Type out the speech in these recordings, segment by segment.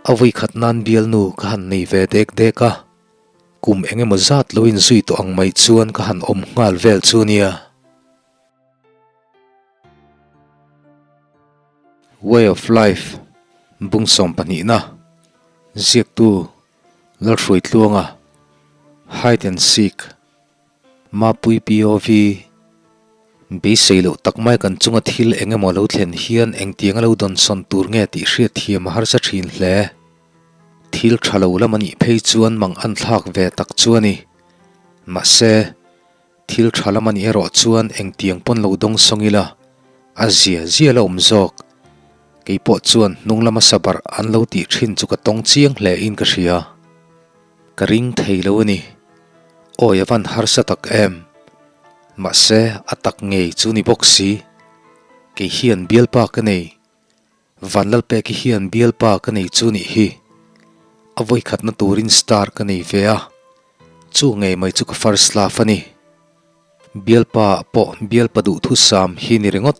A vawi khat nan bialnu ka han nei ve dek dek a, kum eng emaw zat lo inzui tawh ang mai chuan ka han awm nghal vel chu nia. Way of Life bung sawmpahnihna ziaktu Lalhruaitluanga Hide and Seek Mapui POV Beisei loh tak mai kan chunga thil eng emaw lo thlen hian engtiang a lo dawnsawn tur nge tih hriatthiam a harsa thin hle. Thil tha lo lam a nih phei chuan mang an thlak ve tak chu a ni. Mahse. Thil tha lam a nih erawh chuan engtiang pawn lo dawng sawng ila, a zia zia la awm zawk. Kei pawh chuan hnung lama sabarh an lo tih thin chu ka tawng chiang hle in ka hria. Ka ring thei lo a ni. Awi a van harsa tak em. Mahse a tak ngei chu ni bawk si. Kei hian bialpa ka nei. Vanlalpeki hian bialpa ka nei chu nih hi. A vawikhatna turin star ka nei ve a, chu ngei mai chu ka first love a ni. Bialpa ah pawh bialpa duhthusam hi ni ringawt.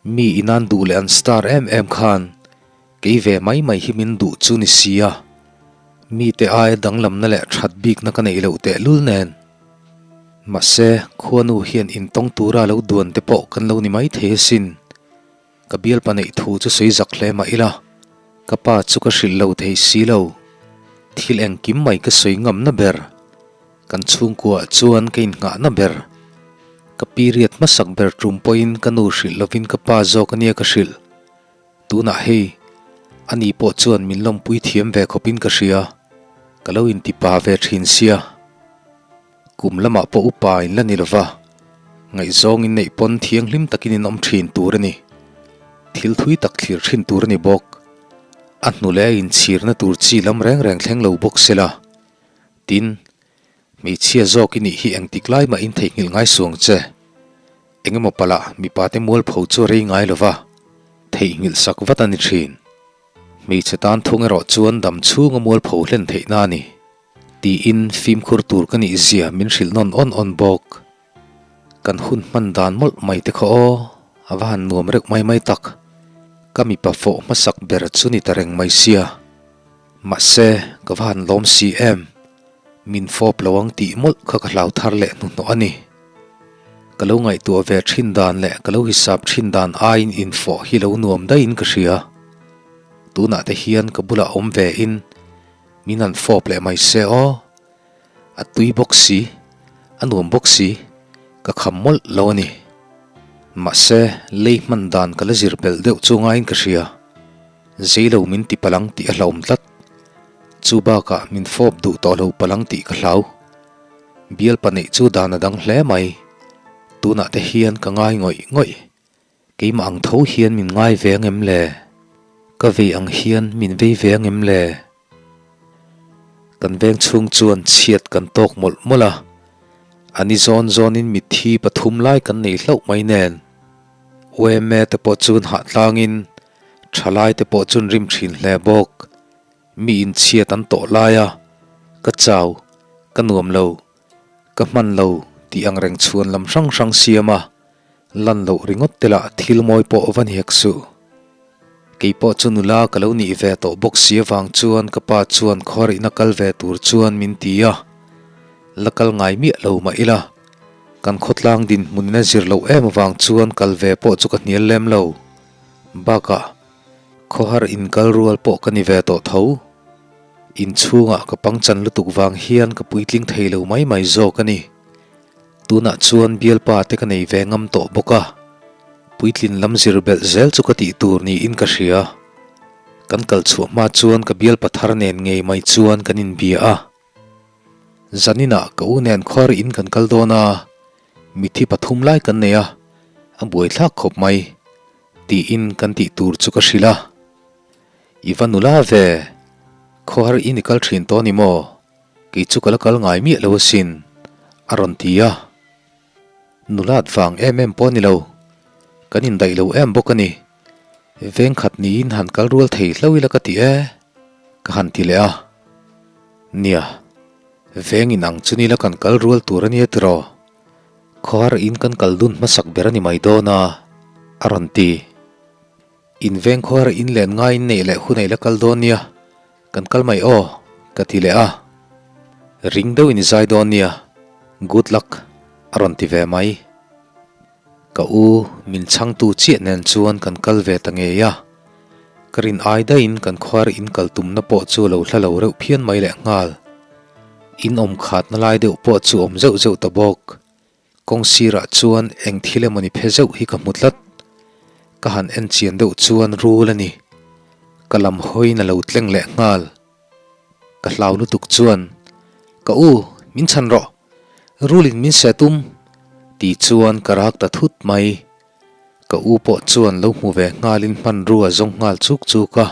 Mi inan duh leh an star em em khan kei ve mai mai hi min duh chu ni si a, mite aia danglamna leh that bikna ka neih loh tehlul nen. Mahse, khuanu hian intawng tura lo duan te pawh kan lo ni maithei asin. Ka bialpa neih thu chu sawi zak hle mah ila, ka pa chu ka hrilh lo thei si lo. Thil engkim mai ka sawi ngamna ber, kan chhungkuaah chuan ka innghahna ber. Ka period hmasak ber tum pawhin ka nu hrilh lovin ka pa zawk ania ka hrilh. Tunah hei, ani pawh chuan min lawmpui thiam ve khawpin ka hria, ka lo intipa ve thin sia. Kum lamah pawh upa in la ni lova, ngaihzawng in neih pawn thianghlim takin in awm thin tur a ni. Thil thui tak thlir thin tur a ni bawk. A hnu leh a inchhirna tur chi lam reng reng thleng lo bawk se la. Tin, hmeichhia zawk i nih hi engtik lai mah in theihnghilh ngai suang che. Engemaw palah mipate mualpho chu a rei ngai lova, theihnghilh sak vat a ni thin. Hmeichhe tan thung erawh chuan dam chhunga mualpho hlen theihna a ni. Tiin fimkhur tur ka nih zia min hrilh nawn awn awn bawk. Kan hun hman dan mawlh mai te kha aw, a va han nuam reuh mai mai tak. Ka mipa fawh hmasak ber chu ni ta reng mai sia. Mahse, ka va han lawm si em. Min fawp lo ang tih mawlh kha ka hlau thar leh hnuhnawh a ni. Ka lo ngaihtuah ve thin dan leh ka lo hisap thin dan aiin infawh hi lo nuam daihin ka hria. Tunah te hian ka bulah awm ve in Min han fawp leh mai se aw. A tui bawk si, a nuam bawk si, ka kham mawlh lo a ni. Mahse, lei hman dan ka la zir belh deuh chu ngaiin ka hria. Zeilo min ti palang tih a hlauhawm tlat. Chu bakah min fawp duh tawh lo palang tih ka hlau. Bialpa neih chu dan a dang hle mai. Tunah te hian ka ngai ngawih ngawih. Keimah ang tho hian min ngai ve ang em le? Ka vei ang hian min vei ve ang em le? Kan veng chhung chuan chhiat kan tawk mawlh mawlh a, a ni zawn zawnin mitthi pathum lai kan nei hlauh mai nen. UMA te pawh chun hahtlangin thalai te pawh chun rim thin hle bawk. Mi inchhiat an tawh lai a, ka chau, ka nuam lo, ka hman lo tih ang reng chhuan lam hrang hrang siam a, Lan loh ringawt te lah thil mawi pawh va ni hek suh. Kei pawh chu nula ka lo nih ve tawh bawk si avang chuan ka pa chuan khuarihna kal ve tur chuan min ti a. La kal ngai miah lo mah ila, kan khawtlang dinhmunin a zir loh em avang chuan kal ve pawh chu ka hnial lem lo. Bakah, khawhar inkal rual pawh ka ni ve tawh tho. Inchhungah ka pangchan lutuk vang hian ka puitling thei lo mai mai zawk a ni. Tunah chuan bialpa te ka nei ve ngam tawh bawk a, puitlin lam zir belh zel chu ka tih tur niin ka hria. Kan kal chhuah hma chuan ka bialpa thar nen ngei mai chuan kan inbia a. Zaninah ka u nen khuar in kan kal dawn a, mithi pathum lai kan nei a, a buaithlak khawp mai, tiin kan tih tur chu ka hrilh a. I va nula ve, khawhar in i kal thin tawh a ni maw? Kei chu ka la kal ngai miah lo asin, a rawn ti a. Nulat vang em em pawh a ni lo, kan indaih lo em bawk a ni. Veng khat niin han kal rual thei hlo ila ka ti e, ka han ti leh a. Nia, veng in ang chu ni la kan kal rual tur a nia tiraw? Khawhar in kan kal dun hmasak ber a ni mai dawn a, a rawn ti. In veng khawhar in len ngaiin neih leh hun ei la kal dawn nia. Kan kal mai aw, ka ti leh a. Ring deuhin i zai dawn nia, good luck a rawn ti ve mai. Ka u min chhangtu chiah nen chuan kan kal ve ta ngei a. Ka rin ai daihin kan khuar in kal tumna pawh chu a lo hla lo reuh phian mai leh nghal. In awm khatna lai deuh pawh chu awm zeuh zeuh ta bawk. Kawng sirah chuan eng thil emawni phe zeuh hi ka hmu tlat. Ka han en chian deuh chuan rul a ni. Ka lam hawiin a lo tleng leh nghal. Ka hlau lutuk chuan, Ka u, min chhan rawh! Rulin min seh tum! Ti chuan ka rak ta thut mai. Ka u pawh chuan lo hmu ve nghalin hmanrua zawng nghal chuk chuk a.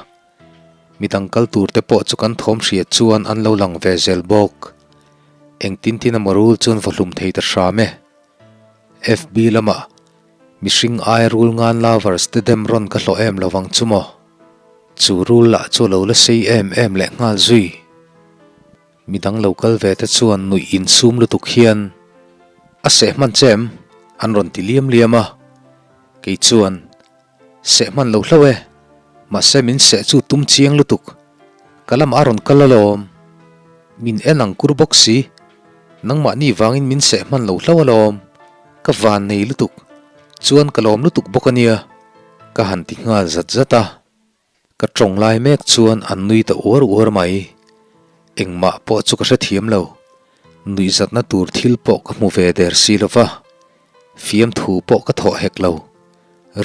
Midang kal tur te pawh chu kan thawm hriat chuan an lo lang ve zel bawk. Engtin tin emaw rul chuan va hlum thei ta hram e. FB lamah mihring aia rul ngan lovers te dem rawn ka hlawh em lovang chu maw? Chu rul lah chu a lo la sei em em leh nghal zui. Midang lo kal ve te chuan nuih insum lutuk hian a seh hman che em? an rawn ti liam liam a. Kei chuan Seh hman lo hlauh e, mahse min seh chu tum chiang lutuk. Ka lamah a rawn kal alawm. Min en ang kur bawk si. Nangmahni vangin min seh hman lo hlauh alawm. Ka van nei lutuk. Chuan ka lawm lutuk bawk a nia. Ka han ti nghal zat zat a. Ka tawng lai mek chuan an nui ta uar uar mai. Engmah pawh chu ka hrethiam lo. Nuihzatna tur thil pawh ka hmu ve der si lo va. Fiamthu pawh ka thawh hek lo.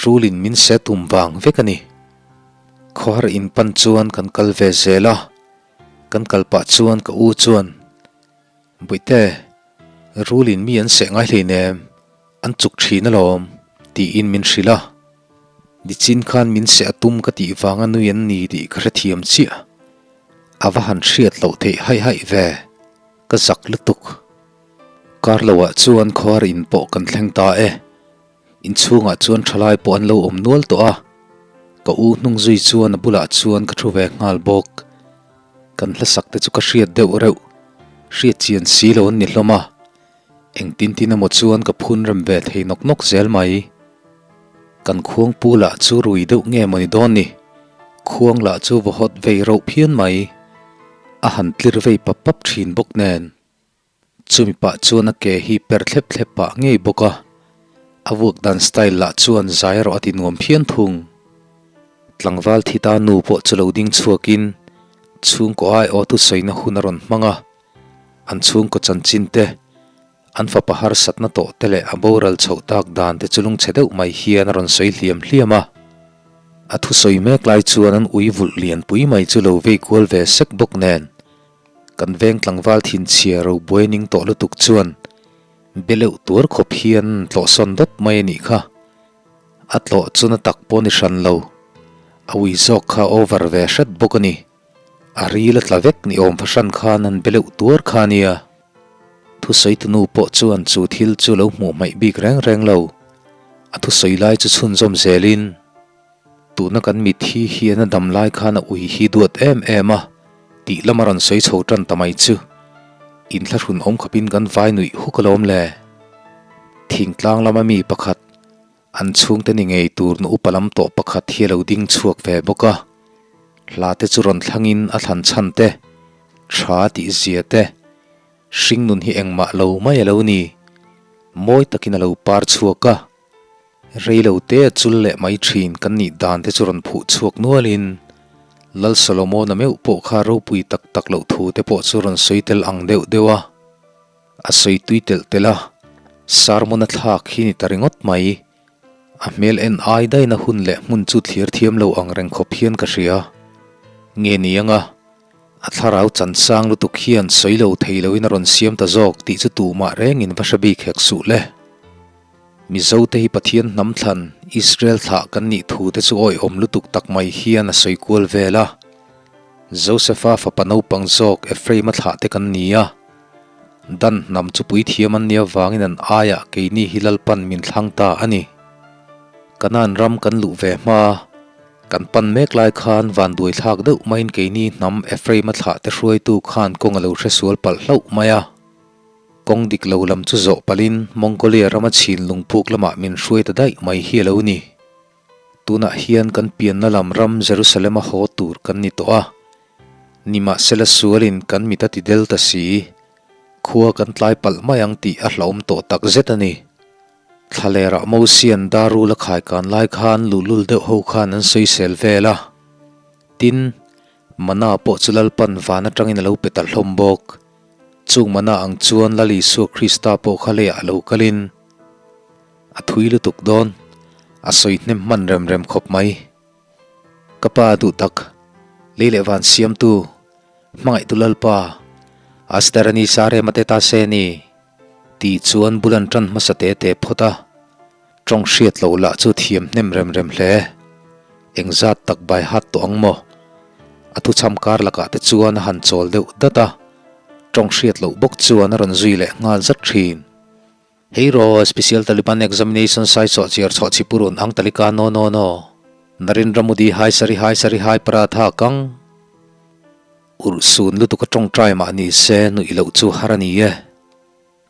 Rulin min se tum vang vek a ni. Khawhar in pan chuan kan kal ve zel a. Kan kal pah chuan ka u chuan, Bawihte, rulin mi an seh ngai hleinem. An chuk thin alawm, tiin min hrilh a. Nichin khan min seh a tum ka tih vanga nui an ni tih ka hrethiam chiah. A va han hriat loh theih haih haih ve, ka zak lutuk. Kar loah chuan khuar in pawh kan thleng ta e. Inchhungah chuan thalai pawh an lo awm nual tawh a. Ka u hnung zui chuan a bulah chuan ka thu ve nghal bawk. Kan hlasak te chu ka hriat deuh reuh, hriat chian si lo an ni hlawm a. Engtin tin emaw chuan ka phun rem ve thei nawk nawk zel mai. Kan khuang pu lah chu rui deuh nge mawni dawn ni? Khuang lah chu va hawt vei rauh phian mai. A han tlir vei pap pap thin bawk nen. Chumi pah chuan a ke hi per thlep thlep pah ngei bawk a. A vuak dan style lah chuan zai erawh a ti nuam phian thung. Tlangval thi ta nu pawh chu lo ding chhuakin chhungkaw aiawh thusawina hun a rawn hmang a. An chhungkaw chanchin te, an fapa harsatna tawh te leh a boral chhoh tak dan te chu lungchhe deuh mai hian a rawn sawi hliam hliam a. A thusawi mek lai chuan an ui vulh lianpui mai chu lo vei kual ve sek bawk nen, kan veng tlangval thinchhia ro buai ning tawh lutuk chuan be leuh tuar khawp hian an tlawhsawn dawt mai a nih kha. A tlawh chu na tak pawh ni hran lo, a ui zawk kha over ve hret bawk a ni. A ril a tla vek ni awm fahran khan an be leuh tuar kha nia. Thusawi tunu pawh chuan chu thil chu lo hmuh hmaih bik reng reng lo. A thusawi lai chu chhunzawm zelin, Tuna kan mitthi hian a dam lai khan a ui hi duat em em a, tih lam a rawn sawi chho tan ta mai chu. Inthlahrun awm khawpin kan vai nuih huk alawm le. Thingtlang lama mi pakhat, An chhungte ni ngei tur nu upa lam tawh pakhat hi a lo ding chhuak ve bawk a. Hla te chu rawn thlangin a thlan chhan te, tha tih zia te, hringnun hi engmah lo mai a lo ni. Mawi takin a lo par chhuak a. Rei lo te a chul leh mai thin kan nih dan te chu rawn phuh chhuak nualin Lal Solomona meuh pawh kha ropui tak tak loh thu te pawh chu rawn sawi tel ang deuh deuh a. A sawi tui telh telh a, sermon a thlak hi ni ta ringawt mai. A hmel en ai daina hun leh hmun chu thlir thiam lo ang reng khawp hian ka hria. Nge ni anga, a thlarau chan sang lutuk hian sawi lo thei loin a rawn siam ta zawk tih chu tumah rengin va hre bik hek suh le. Mizote hi Pathian hnam thlan, Israel thlah kan nih thu te chu awihawm lutuk tak mai hian a sawi kual vel a. Josefa fapa naupang zawk Ephraim-a thlah te kan ni a. Dan hnam chu puithiam an nia vangin an aiah keini hi Lalpan min thlang ta a ni. Kanaan ram kan luh ve hma, kan pan mek lai khan vanduai thlak deuh maiin keini hnam Ephraim-a thlah te hruaitu khan kawng a lo hre sual palh hlauh mai a. Kawng dik lo lam chu zawh palhin Mongolia rama chhin lungpuk lamah min hruai ta daih mai hi a lo ni. Tunah hian kan pianna lam ram Jerusalem-a haw tur kan ni tawh a. Nimahsela sualin kan mit a ti del ta si, khua kan tlai palh mai ang tih a hlauhawm tawh tak zet a ni. Thlalerah Mosian Darul a khaikan lai khan luhlul deuh ho khan an sawisel vel a. Tin, Mana pawh chu Lalpan van atangin a lo pe ta hlawm bawk. Chung Mana ang chuan Lal Isua Krista pawh kha leiah a lo kalin a thui lutuk dawn, a sawi hnem hman rem rem khawp mai. Ka pa duh tak, lei leh van siamtu, hmangaihtu Lalpa, Asterani Sarema te ta se ni. Tih chuan bul an tan hmasa te te phawt a, tawng hriat loh lah chu thiam hnem rem rem hle. Engzat tak bai hat tawh ang maw? A thuchham kar lakah te chuan a han chawl deuh dat a, tawng hriat loh bawk chuan a rawn zui leh nghal zat thin. Hei raw, Special Taliban Examination Sai Chawh Chiar Chhawh Chhipurun Ang Talika No No No Narendra Modi Hai Sari Hai Sari Hai Paratha Kang Urhsun lutuk a tawngtai mah ni se nuih loh chu har a ni e.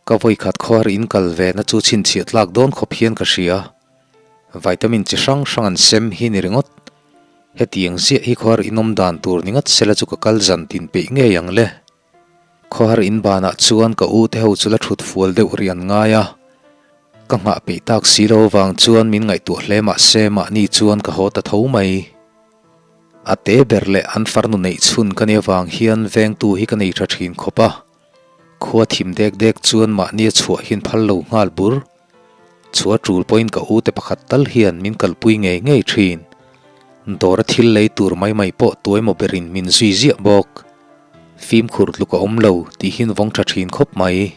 Ka vawikhat khuar in kal ve na chu chhinchhiah tlak dawn khawp hian ka hria. Vitamin chi hrang hrang an sem hi ni ringawt. Hetiang ziah hi khuar in awm dan tur ni ngat sela chu ka kal zan tin peih ngei ang le. Khuar in banah chuan ka u te ho chu la thut fual deuh rih an ngai a. Ka nghah peih tak si lo avang chuan min ngaihtuah hle mah se mahni chuan ka haw ta tho mai. A te ber leh an farnu neih chhun ka nia vang hian vengtu hi ka nei tha thin khawp a, khua thim dek dek chuan mahnia chhuah hian phal lo nghal bur. Chhuah tul pawhin ka ute pakhat tal hian min kalpui ngei ngei thin. Dawra thil lei tur mai mai pawh tuaemaw berin min zui ziah bawk. Fimkhur tluk a awm lo tih hian vawng tha thin khawp mai.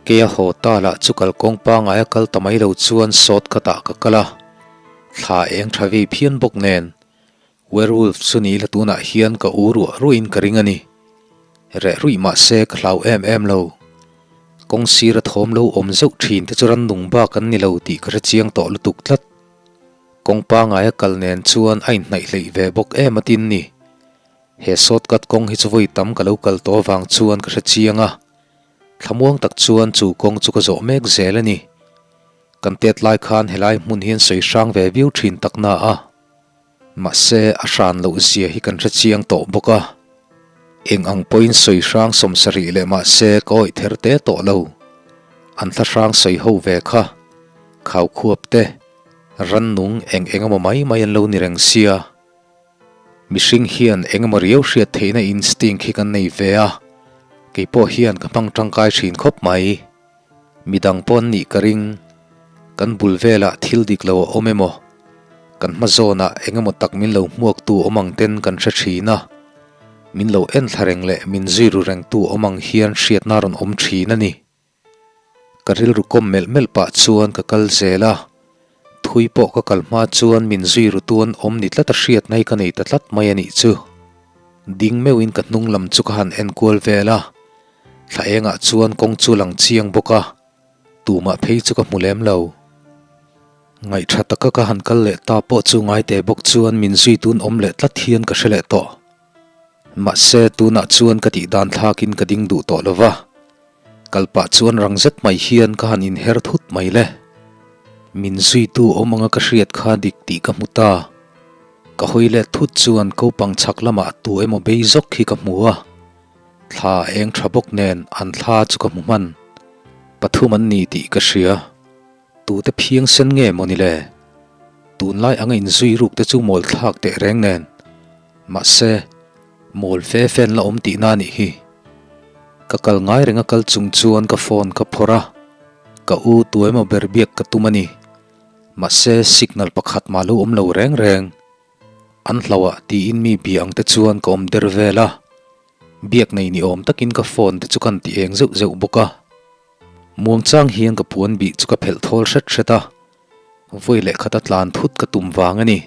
Keia haw ta lah chu kalkawng pangaia kal ta mai lo chuan sawt khatah ka kal a. Thla eng tha vei phian bawk nen, werewolf chu ni la tunah hian ka u ruah ruihin ka ring a ni. Reh ruih mah se ka hlau em em lo. Kawng sira thawm lo awm zeuh thin te chu rannung bak an ni lo tih ka hre chiang tawh lutuk tlat. Kawng pangaia kal nen chuan a inhnaih hleih ve bawk em a tin ni. He shortcut kawng hi chu vawi tam ka lo kal tawh avang chuan ka hre chiang a. Thlamuang tak chuan chu kawng chu ka zawh mek zel a ni. Kan tet lai khan helai hmun hian sawi hrang ve viau thin tak na a, mahse a hran loh zia hi kan hre chiang tawh bawk a. Eng ang pawhin sawi hrang sawmsarih leh mahse ka awih ther te tawh lo. An thla hrang sawi ho ve kha, khaukhuap te, rannung eng eng emaw mai mai an lo ni reng sia. Mihring hian eng emaw riau hriat theihna instinct hi kan nei ve a, kei pawh hian ka hmang tangkai thin khawp mai. Midang pawh an nih ka ring, kan bul velah thil dik lo a awm emaw, kan hma zawnah eng emaw tak min lo hmuaktu awm ang ten kan hre thin a, min lo en thla reng leh min zui ru rengtu awm ang hian hriatna a rawn awm thin a ni. Ka rilru kawm melh melh pah chuan ka kal zel a, thui pawh ka kal hma chuan min zui ru tu an awm ni tlat a hriatna hi ka nei ta tlat mai a nih chu. Ding meuhin ka hnung lam chu ka han en kual vel a, Thla engah chuan kawng chu lang chiang bawk a, tumah phei chu ka hmu lem lo. Ngaihṭha taka ka han kal leh ta pawh chu ngaite bawk chuan min zui tun awm leh tlat hian ka hre leh tawh. Mahse, tunah chuan ka tih dan thlakin ka ding duh tawh lo va, kal pah chuan rang zet mai hian ka han inher thut mai le. Min zuitu awm anga ka hriat kha dik tih ka hmu ta. Ka hawi let thut chuan kopang chhak lamah tu emaw bei zawk hi ka hmu a. Thla eng tha bawk nen an thla chu ka hmu hman. Pathum an ni tih ka hria. Tute phiang sen nge maw ni le? Tunlai anga inzui ruk te chu mawl thlak teh reng nen. Mahse, mawl fe fe an la awm tihna a nih hi. Ka kal ngai reng a kal chung chuan ka phone ka phawrh a, ka u tu emaw ber biak ka tum a ni. Mahse, signal pakhat mah lo awm lo reng reng. An hlauh ah tiin mi bia ang te chuan ka awm der vel a, biak nei ni awm takin ka phone te chu kan ti eng zeuh zeuh bawk a. Muangchang hian ka puan bih chu ka phelh thawl hret hret a, vawi leh khata tlan thut ka tum vang a ni.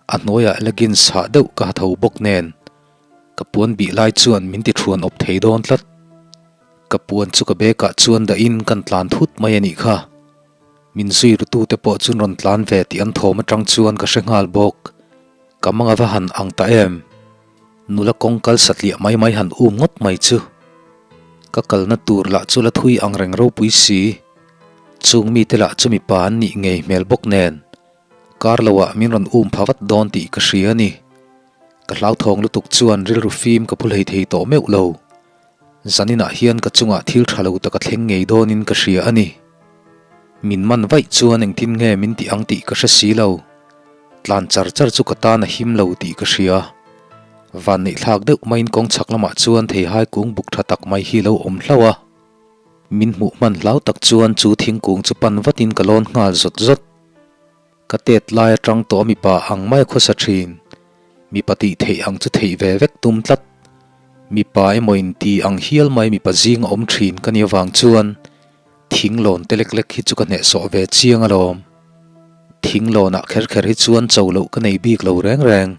A hnuaiah leggings hah deuh ka ha tho bawk nen, ka puan bih lai chuan min ti thuan awp thei dawn tlat. Ka puan chu ka bag ah chuan dahin kan tlan thut mai a nih kha. Min zui rutute pawh chuan rawn tlan ve tih an thawm atang chuan ka hre nghal bawk. Ka mang ava han ang ta em? Nula kawng kal satliah mai mai han um ngawt mai chu. Ka kalna tur lah chu la thui ang reng ropui si. Chung mite lah chu mipa an nih ngei hmel bawk nen. Kar loah min rawn um pha vat dawn tih ka hria a ni. Ka hlauthawng lutuk chuan rilru fim ka pu hlei thei tawh meuh lo. Zaninah hian ka chungah thil tha lo tak a thleng ngei dawnin ka hria a ni. Min man vaih chuan engtin nge min tih ang tih ka hre si lo. Tlan char char chu ka tan a him lo tih ka hria. Van neih thlak deuh maiin kawng chhak lamah chuan theihai kung buk tha tak mai hi lo awm hlauh a. Min hmuh hman hlau tak chuan chu thingkung chu pan vatin ka lawn nghal zawt zawt. Ka tet lai atang tawh a mipa ang mai a khawsa thin. Mipa tih theih ang chu theih ve vek tum tlat. Mipa emaw in ti ang hial mai mipa zing a awm thin ka nih avang chuan thing lawn te lek lek hi chu ka hnehsawh ve chiang alawm. Thing lawnah kher kher hi chuan cho loh ka nei bik lo reng reng.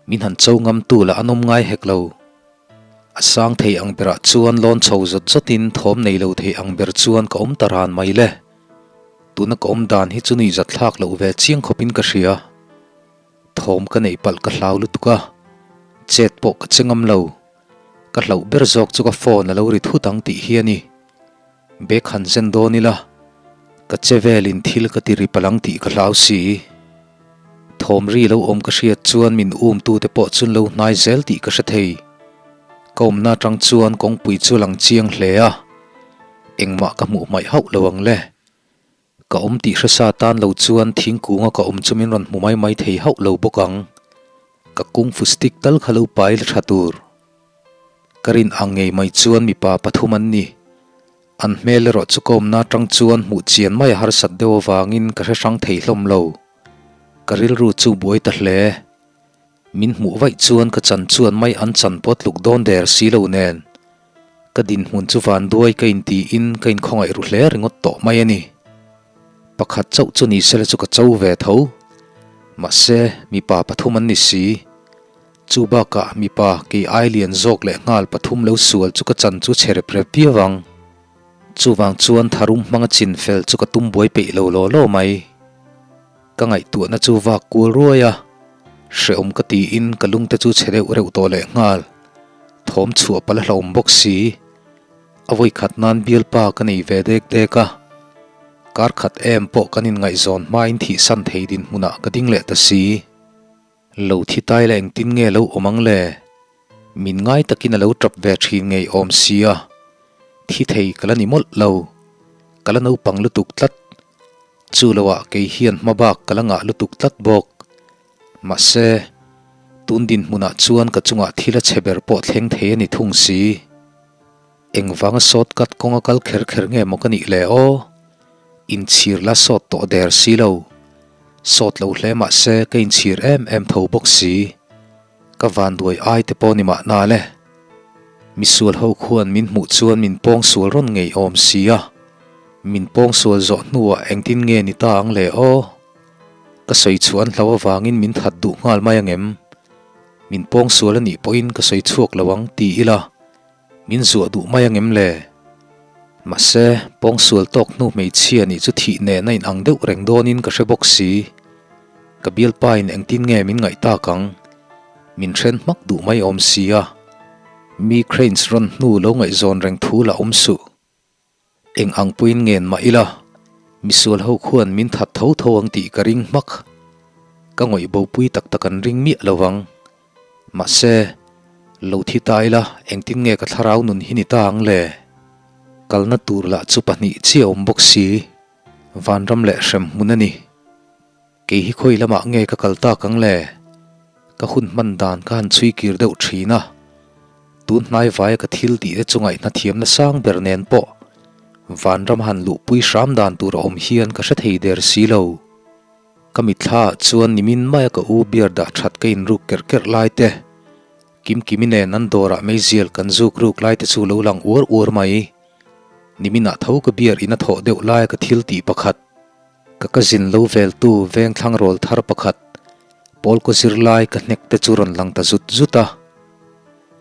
Min han cho ngam tu lah an awm ngai hek lo. A sang thei ang berah chuan lawn chho zawt zawtin thawm nei lo thei ang ber chuan ka awm ta ran mai le. Tuna ka awm dan hi chu nuihzat thlak loh ve chiang khawpin ka hria. Thawm ka neih palh ka hlau lutuk a, chet pawh ka che ngam lo. Ka hlauh ber zawk chu ka phone a lo ri thut ang tih hi a ni. Bag han zen dawn ila, ka che velin thil ka ti ri palh ang tih ka hlau si. Thawm ri lo awm ka hriat chuan min um tute pawh chun lo hnai zel tih ka hre thei. Ka awmna atang chuan kawngpui chu lang chiang hle a, engmah ka hmuh hmaih hauh lo ang le. Ka awm tih hresa tan lo chuan thingkunga ka awm chu min rawn hmu mai mai thei hauh lo bawk ang. Ka kungfu stick tal kha lo pai la tha tur. Ka rin ang ngei mai chuan mipa pathum an ni. An hmel erawh chu ka awmna atang chuan hmuh chian mai a harsat deuh avangin ka hre hrang thei hlawm lo. Ka rilru chu buai ta hle. Min hmuh vaih chuan ka chan chuan mai an chan pawh tluk dawn der si lo nen. Ka dinhmun chu van duai ka intiin ka inkhawngaih ru hle ringawt tawh mai a ni. Pakhat chauh chu ni sela chu ka cho ve tho. Mahse, mipa pathum an ni si. Chu bakah mipa kei ai lian zawk leh nghal pathum lo sual chu ka chan chu chhe rep rep viau ang. Chuvang chuan tharum hmanga chin fel chu ka tum buai peih lo law law mai. Ka ngaihtuahna chu vak kual ruai a, hrehawm ka tiin ka lungte chu chhe deuh reuh tawh leh nghal. Thawm chhuah palh a hlauhawm bawk si. A vawi khat nan bialpa ka nei ve dek dek a, kar khat em pawh kan inngaihzawn hmain thihsan thei dinhmunah ka ding leh ta si. Lo thi tai la engtin nge lo awm ang le? Min ngai takin a lo tap ve thin ngei awm sia, thi thei ka la ni mawlh lo, ka la naupang lutuk tlat. Chu loah kei hian hma bak ka la ngah lutuk tlat bawk. Mahse, tun dinhmunah chuan ka chungah thil a chhe ber pawh thleng thei a ni thung si. Engvanga shortcut kawnga kal kher kher nge maw ka nih le aw? Inchhir la sawt tawh der si lo. Sawt lo hle mahse ka inchhir em em tho bawk si. Ka vanduai ai te pawh ni mahna le. Misual ho khuan min hmuh chuan min pawng sual rawn ngei awm si a. Min pawng sual zawh hnuah engtin nge ni ta ang le aw? Ka sawi chhuah an hlau avangin min that duh nghal mai angem? Min pawng sual a nih pawhin ka sawi chhuak lo ang ti ila min zuah duh mai angem le? Mahse, pawng sual tawk hnu hmeichhia nih chu thih nen a inang deuh reng dawnin ka hre bawk si. Ka bialpain engtin nge min ngaih tak ang? Min hren hmak duh mai awm si a. Mi cranes rawn hnu lo ngaihzawn reng thu lah awm suh. Eng ang puiin ngen mah ila, misual ho khuan min that tho tho ang tih ka ring hmak. Ka ngawih bopui tak tak an ring miah lo vang. Mahse, lo thi ta ila engtin nge ka thlarau nun hi ni ta ang le? Kalna tur lah chu pahnih chiah awm bawk si, vanram leh hrem hmun a ni. Kei hi khawi lamah nge ka kal tak ang le? Ka hun hman dan ka han chhui kir deuh thin a, tun hnai vaia ka thil tih te chu ngaihna thiamna sang ber nen pawh vanram han luhpui hram dan tur a awm hian ka hre thei der si lo. Ka mitthla ah chuan nimin maia ka u beer dah that ka inruk kerh kerh lai te, Kimkimi nen an dawrah meizial kan zuk ruk lai te chu lo lang uar uar mai. Niminah tho ka beer in a thawh deuh laia ka thil tih pakhat. Ka ka zin lo veltu veng thlang rawl thar pakhat pawl kaw zirlai ka hnek te chu rawn lang ta zut zut a.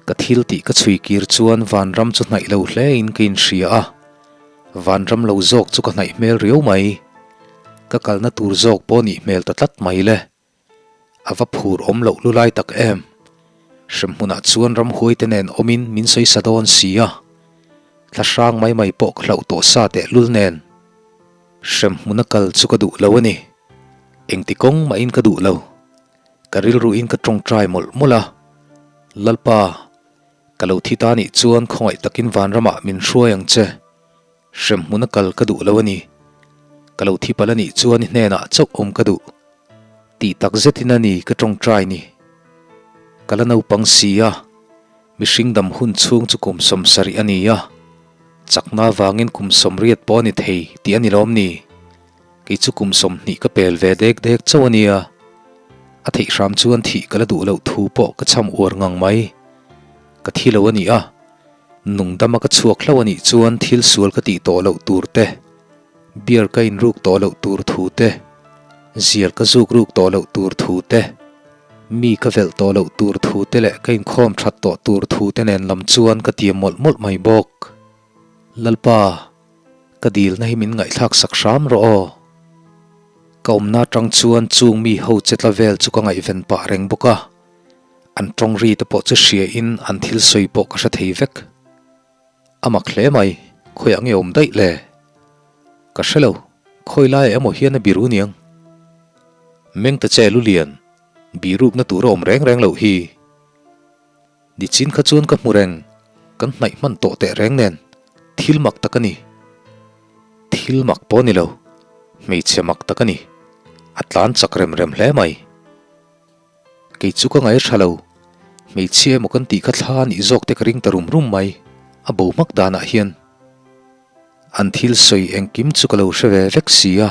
Ka thil tih ka chhui kir chuan vanram chu hnaih lo hle in ka inhria a, vanram lo zawk chu ka hnaih hmel riau mai. Ka kalna tur zawk pawh nih hmel ta tlat mai le. A va phur awm loh lu lai tak em? Hremhmunah chuan ramhuai te nen awmin min sawi sa dawn si a, thla hrang mai mai pawh ka hlauh tawh sa tehlul nen. Hremhmuna kal chu ka duh lo a ni. Engti kawng mahin ka duh lo. Ka rilruin ka tawngtai mawlh mawlh a, Lalpa, ka lo thi ta nih chuan khawngaih takin vanramah min hruai ang che. Hremhmuna kal ka duh lo a ni. Ka lo thi palh a nih chuan i hnenah chauh awm ka duh. Tih tak zetin a ni ka tawngtai ni. Ka la naupang si a, mihring dam hun chhung chu kum 70 a ni a, chakna vangin kum 80 pawh a ni thei tih a ni lawm ni? Kei chu kum 20 ka pel ve dek dek chauh a nia. A theih hram chuan thih ka la duh loh thu pawh ka cham uar ngang mai. Ka thi lo a ni a, nungdama ka chhuak hlauh a nih chuan thil sual ka tih tawh loh tur te, beer ka inruk tawh loh tur thu te, zial ka zuk ruk tawh loh tur thu te, mi ka velh tawh loh tur thu te leh ka inkhawm that tawh tur thu te nen lam chuan ka tiam mawlh mawlh mai bawk. Lalpa, ka dilna hi min ngaihthlak sak hram rawh aw. Ka awmna atang chuan chung mi ho che tla vel chu ka ngaihven pah reng bawk a. An tawng ri te pawh chu hria in an thil sawi pawh ka hre thei vek. A mak hle mai, khawiah nge awm daih le? Ka hre lo, khawi laiah emaw hian a biru niang. Meng ta che Lulian, birukna tur a awm reng reng loh hi. Nichin kha chuan ka hmu reng, kan hnaih hman tawh teh reng nen, thil mak tak a ni. Thil mak pawh a ni lo, hmeichhe mak tak a ni. A tlan chak rem rem hle mai. Kei chu ka ngaih tha lo, hmeichhia emaw kan tih kha thla a nih zawk te ka ring ta rum rum mai, a bo hmak danah hian. An thil sawi engkim chu ka lo hre ve vek si a,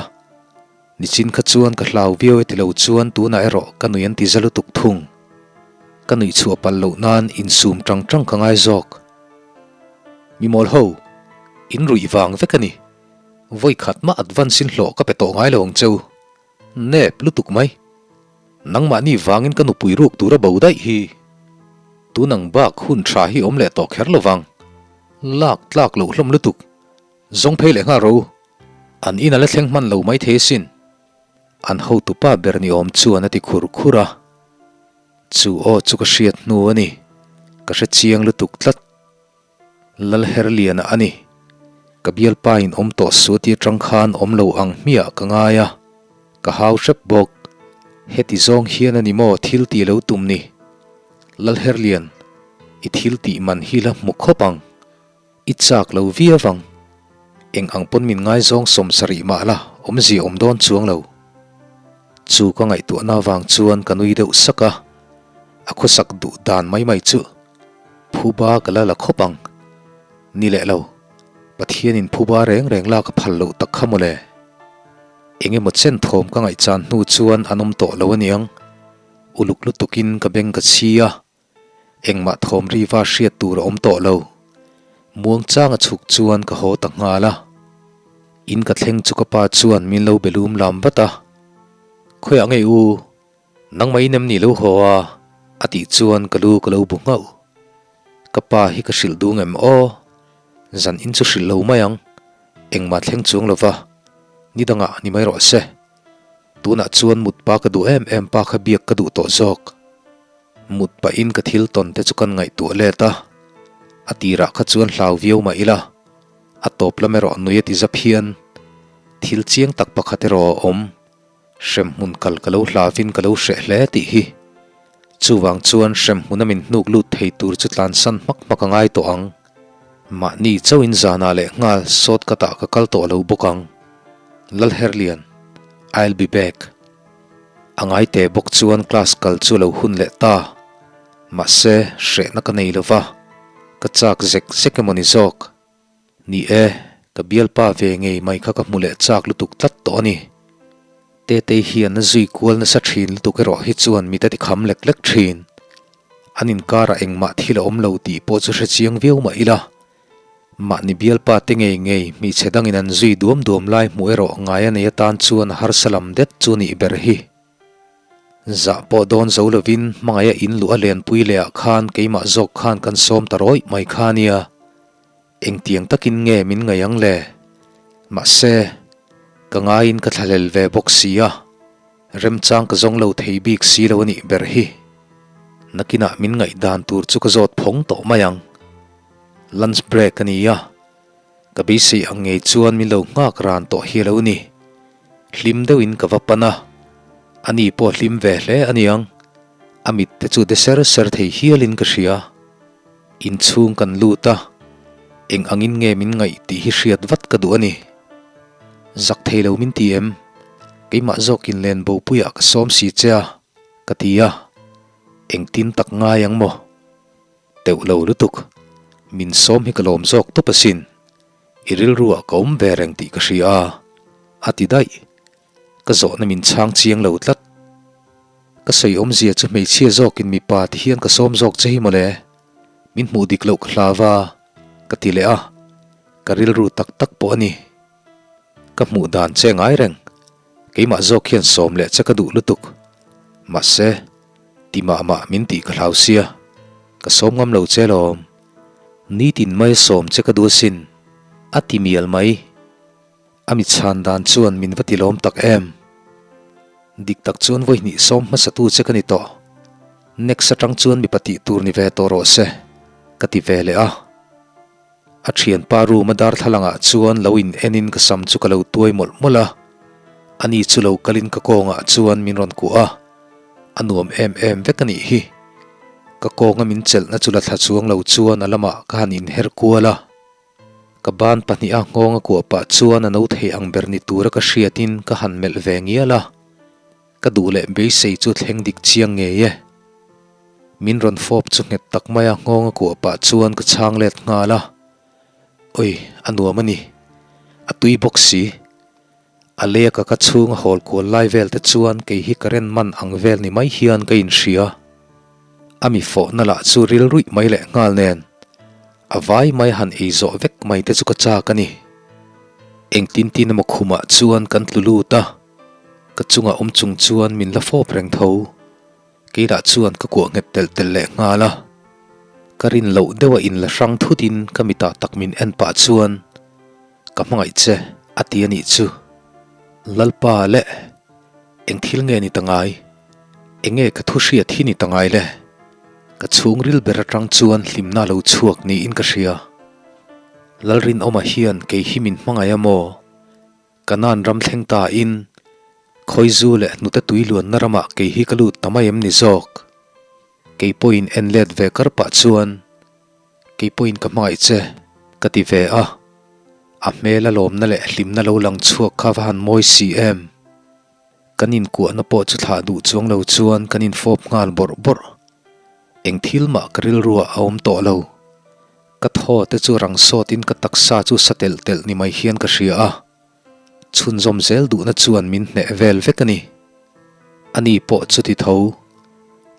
nichin kha chuan ka hlau viau e ti lo chuan tunah erawh ka nui an ti za lutuk thung. Ka nuih chhuah palh loh nan insum tang tang ka ngai zawk. Mi mawl ho, in ruih vang vek a ni. Vawi khat mah advance in hlawh ka pe tawh ngai lo ang che u. Nep lutuk mai. Nangmahni vangin ka nupui ruk tur a bo daih hi. Tunang bak hun tha hi awm leh tawh kher lovang. Lak tlak loh hlawm lutuk. Zawng phei leh nghal ro. An in a la thleng hman lo mai thei asin. An hotupa ber ni awm chuan a ti khur khur a. Chu aw chu ka hriat hnu a ni. Ka hre chiang lutuk tlat. Lalherliana a ni. Ka bialpa in awm tawh su ti atang khan awm lo ang hmiah ka ngai a, ka hau hrep bawk. Heti zawng hian a ni maw thil tih lo tum ni? Lalherlian, i thil tih man hi la hmu khawp ang. I chak lo viau ang. Eng ang pawn min ngaizawng 70 mah la awmzia awm dawn chuang lo. Chu ka ngaihtuahna avang chuan ka nui deuh sak a, a khawsak duh dan mai mai chu. Phuba ka la la khawp ang. Ni leh lo. Pathianin phuba reng reng lak a phal loh tak kha mawle. Eng emaw chen thawm ka ngaihchan hnu chuan an awm tawh lo aniang. Uluk lutukin ka beng ka chhi a. Engmah thawm riva hriat tur a awm tawh lo. Muangchanga chhuk chuan ka haw ta nghal a. In ka thleng chu ka pa chuan min lo be lum lam vat a. Khawiah ngei u? Nangmah in em ni lo haw a? A tih chuan ka lu ka lo bu nghauh. Ka pa hi ka hrilh dung em aw? Zan in chu hrilh lo mai ang. Engmah thleng chuang lo va, ni dangah ni mai rawh se. Tunah chuan mut pa ka duh em em pa kha biak ka duh tawh zawk. Mut pahin ka thil tawn te chu kan ngaihtuah let a, a tirah kha chuan hlau viau mah ila, a tawp lam erawh nui a ti zap hian thil chiang tak pakhat erawh a awm. Hremhmun kal ka lo hlavin ka lo hreh hle tih hi. Chuvang chuan hremhmuna min hnuk lut thei tur chu tlansan hmak hmak a ngai tawh ang. Mahni chauhin zanah leh nghal sawt ka tah ka kal tawh lo bawk ang. Lalherlian, I'll be back. A ngai teh bawk chuan class kal chu lo hun leh ta. Mahse, hrehna ka nei lova, ka chak zek zek emaw ni zawk. Ni e, ka bialpa ve ngei mai kha ka hmu leh chak lutuk tlat tawh a ni. Tetei hian a zui kual nasa thin lutuk erawh hi chuan mit a ti kham lek lek thin. An inkarah engmah thil a awm lo tih pawh chu hre chiang viau mah ila. Mahni bialpa te ngei ngei hmeichhe dangin an zui duam duam lai hmuh erawh ngai a nei atan chuan a harsa lam det chu nih ber hi. Zah pawh dawn zo lovin hmangaih a in luh a lenpui leh ah khan keimah zawk khan kan sawm ta rawih mai kha nia. Engtiang takin nge min ngaih ang le? Mahse, ka ngaiin ka thlahlel ve bawk si a, remchang ka zawng lo thei bik si lo a nih ber hi. Nakinah min ngaih dan tur chu ka zawt phawng tawh mai ang. Lunch break a ni a, ka beisei ang ngei chuan min lo nghak ran tawh hi a lo ni. Hlim deuhin ka va pan a, ani pawh hlim ve hle a niang. A mit te chu de ser ser thei hialin ka hria. Inchhung kan lut a, eng angin nge min ngaih tih hi hriat vat ka duh a ni. Zak thei lo min ti em? Keimah zawkin len bopuiah ka sawm si che a, ka ti a. Engtin tak ngai ang maw? Teuh lo lutuk. Min sawm hi ka lawm zawk tawp asin. I rilruah ka awm ve reng tih ka hria a, a ti daih. Ka zawhna min chhang chiang lo tlat. Ka sawi awmzia chu hmeichhia zawkin mipa ti hian ka sawm zawk che hi mawle. Min hmuh dik loh ka hlau va, ka ti leh a. Ka rilru tak tak pawh a ni. Ka hmuh dan che ngai reng. Keimah zawk hian sawm leh che ka duh lutuk. Mahse, ti mah mah min tih ka hlau sia. Ka sawm ngam lo che lawm. Nitin mai sawm che ka duh asin. A ti mial mai. A mi chhan dan chuan min va ti lawm tak em? Dik tak chuan vawi hnih sawm hmasatu che ka ni tawh. Next atang chuan mipa tih tur ni ve tawh rawh se, ka ti ve leh a. A thianpa room a darthlalang ah chuan lo in en in ka sam chu ka lo tuai mawlh mawlh a. Ani chu lo kal in ka kawngah chuan min rawn kuah a. A nuam em em vek a nih hi. Ka kawnga min chelhna chu la thla chuang lo chuan a lamah ka han inher kual a. Ka ban pahniha nghawng a kuah pah chuan a no thei ang ber ni tura ka hriatin ka han melh ve ngial a, ka duh leh beisei chu thleng dik chiang ngei e. Min rawn fawp chu nghet tak maia nghawng a kuah pah chuan ka chhang let nghal a, Oi, a nuam a ni. A tui bawk si. A leka ka chhung a hawl kual lai vel te chuan kei hi current man ang vel ni mai hian ka inhria. A mi fawhna lah chu ril ruih mai leh nghal nen a vai mai han ei zawh vek mai te chu ka chak a ni. Engtin tin emaw khumah chuan kan tlu lut a, ka chungah awm chung chuan min la fawp reng tho. Kei lah chuan ka kuah nghet telh telh leh nghal a, ka rin loh deuh a inla hrang thut in ka mitah tak min en pah chuan ka hmangaih che a ti a nih chu. Lalpa leh eng thil nge ni ta ngai? Enge ka thu hriat hi ni ta ngai le? Ka chhungril ber atang chuan hlimna lo chhuak niin ka hria. Lalrinawma hian kei hi min hmangaih a maw? Kanaan ram thleng ta in, Khawizu leh hnute tui luanna ramah kei hi ka lut ta mai em ni zawk? Kei pawhin en let ve kar pah chuan, Kei pawhin ka hmangaih che, ka ti ve a. A hmel a lawmna leh hlimna lo lang chhuak kha va han mawi si em? Kan inkuahna pawh chu thlah duh chuang lo chuan kan infawp nghal bawrh bawrh. Eng thil mah ka rilruah a awm tawh lo. Ka thaw te chu rang sawtin ka taksa chu sa telh telh ni mai hian ka hria a, chhunzawm zel duhna chuan min hneh vel vek a ni. Ani pawh chuti tho.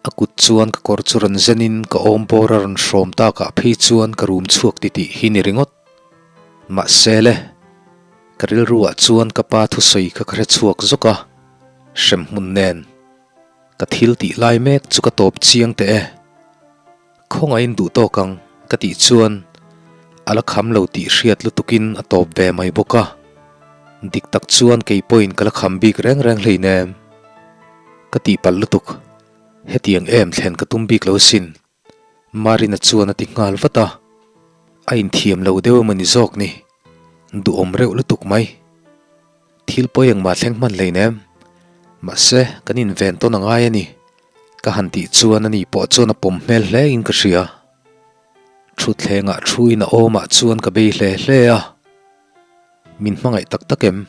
A kut chuan ka kawr chu rawn zenin ka awm bawr a rawn hrawm takah phei chuan ka rum chhuak titih hi ni ringawt. Mahse le, ka rilruah chuan ka pa thusawi kha ka hre chhuak zawk a, hremhmun nen ka thil tih lai mek chu ka tawp chiang teh e. Khawngaihin duh tawk ang ka tih chuan a la kham lo tih hriat lutukin a tawp ve mai bawk a. Dik tak chuan kei pawhin ka la kham bik reng reng hleinem. Ka tihpalh lutuk. Hetiang em thlen ka tum bik lo asin. Marina chuan a ti nghal vat a. A inthiam lo deuh emaw ni zawk ni. Duhawm reuh lutuk mai. Thil pawi engmah thleng hman hleinem. Mahse, kan inven tawn a ngai a ni. Ka han tih chuan ani pawh chuan a pawm hmel hle in ka hria. Thutthlengah thu in a awmah chuan ka bei hle hle a. Min hmangaih tak tak em?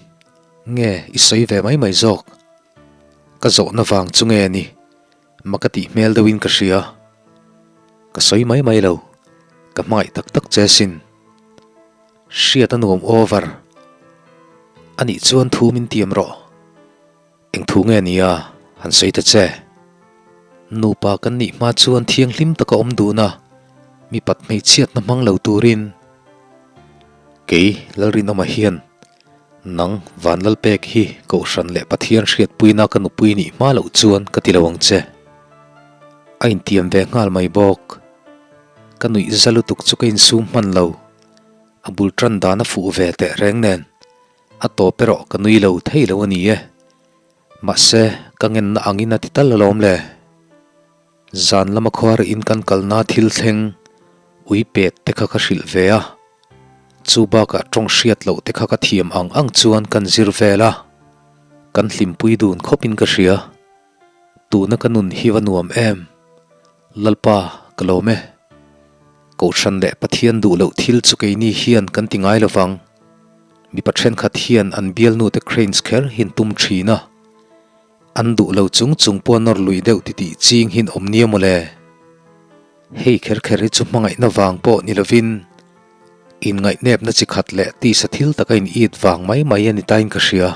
Nge i sawi ve mai mai zawk? Ka zawhna vang chu nge ni? Ma ka tih hmel deuhin ka hria. Ka sawi mai mai lo. Ka hmangaih tak tak che sin. Hriat a nuam over. Anih chuan thu min tiam rawh. Eng thu nge nia han sawi ta che. Nupa kan nih hma chuan thianghlim taka awm dun a, mipat hmeichhiatna hmang lo turin. Kei Lalrinawma hian nang Vanlalpek hi Kohhran leh Pathian hriatpuina ka nupui nih hma loh chuan ka ti lo ang che. A intiam ve nghal mai bawk. Ka nuih za lutuk chu ka insum hman lo. A bul tan dan a fuh ve teh reng nen a tawp erawh ka nui lo thei lo a ni e. Mahse, ka ngenna angin a ti tal alawm le. Zan lama khuar in kan kalna thil thleng ui pet te kha ka hrilh ve a. Chu bakah tawng hriat loh te kha ka thiam ang ang chuan kan zir vel a. Kan hlimpui dun khawpin ka hria. Tuna ka nun hi va nuam em? Lalpa, ka lawm e. Kohhran leh Pathian duh loh thil chu keini hian kan ti ngai lovang. Mipa thenkhat hian an bialnute cranes kher hin tum thin a. An duh lo chung chung pawh nawr lui deuh titih ching hin awm nia mawle. Hei kher kher hi chu hmangaihna vang pawh ni lovin inngaihnepna chi khat leh tisa thil taka in it vang mai mai a ni tain ka hria.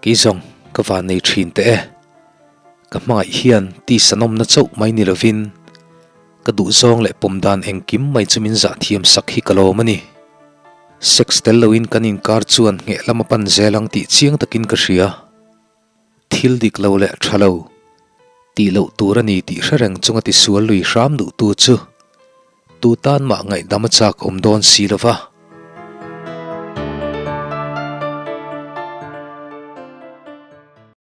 Kei zawng ka van nei thin teh e. Ka hmangaih hian tisa nawmna chauh mai ni lovin ka duhzawng leh pawm dan engkim mai chu min zah thiam sak hi ka lawm a ni. Sex tel loin kan inkar chuan ngheh lam a pan zel ang tih chiang takin ka hria. Thil dik lo leh tha lo tih loh tur a ni tih hre reng chunga tisual lui hram duhtu chu tu tan mah ngaihdam a chak awm dawn si lo va.